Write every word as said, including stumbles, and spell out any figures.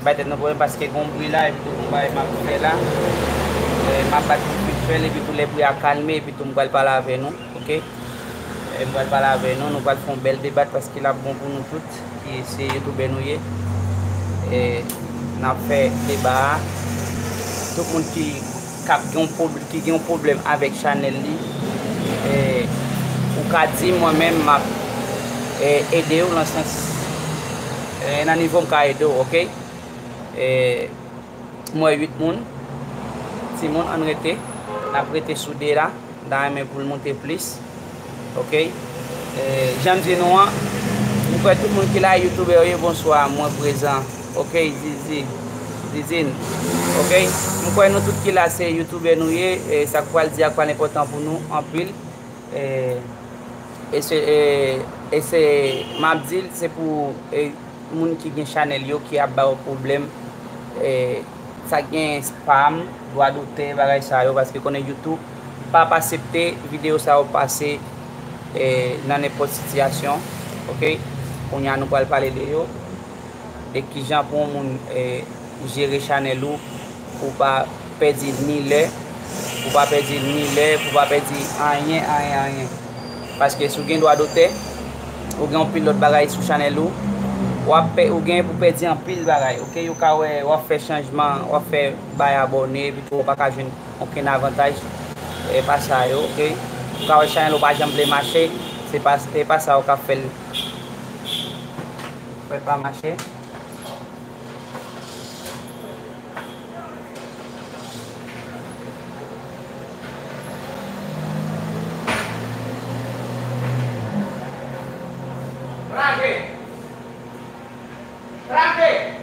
bay tèt nou pwoblèm paske gon bri la, epi tou gon bagay m ap fè la. E, m ap bat kou fil fè l, epi tou lè bri a kalme, epi tou m pral pale avè nou, oke? E, m pral pale avè nou, nou pral fè yon bèl debat paske l ap bon pou nou tout, ki se youtubè nou ye. E, n ap fè deba a. Tout moun ki k ap gen yon pwob-, ki gen yon pwoblèm avèk chanèl li, e, ou ka di m, mwen menm, m ap, e, ede w nan sans, e, nan nivo m ka ede w, oke? E, m wè uit moun, timoun, ann rete, n ap rete sou de la, m ta renmen pou l monte plis. Oke. E, jan m di nou an, m kwè tout moun ki la, youtubè yo ye, bonswa, mwen prezan. Oke, Zizi, Zizin. Oke. M kwè nou tout ki la, se youtubè nou ye, e sa k pral di a pral enpòtan pou nou anpil. E, e se, e, e se, m ap di l, se pou, e, moun ki gen chanèl yo ki ap ba yo pwoblèm, e, sa gen spam, dwa dotè, bagay sa yo, paske konnen YouTube p ap aksepte videyo sa yo pase, e, nan nenpòt sitiyasyon, oke? Kounye a nou pral pale de yo, de kijan pou yon moun, e, jere chanèl ou, pou w pa pèdi ni lè, pou w pa pèdi ni lè, pou w pa pèdi anyen, anyen, anyen. Paske si w gen dwa dotè, ou gen anpil lòt bagay sou chanèl ou, w ap pè-, ou gen pou pèdi anpil bagay, oke? Ou ka wè, w ap fè chanjman, w ap fè bay abòne, epi tou w pa ka jwenn okenn avantaj, e, pa sa yo, oke? Ou ka wè chanèl ou pa janm vle mache, se pa, se pa sa yo k ap fè l, fè l pa mache. Kraze! Kraze!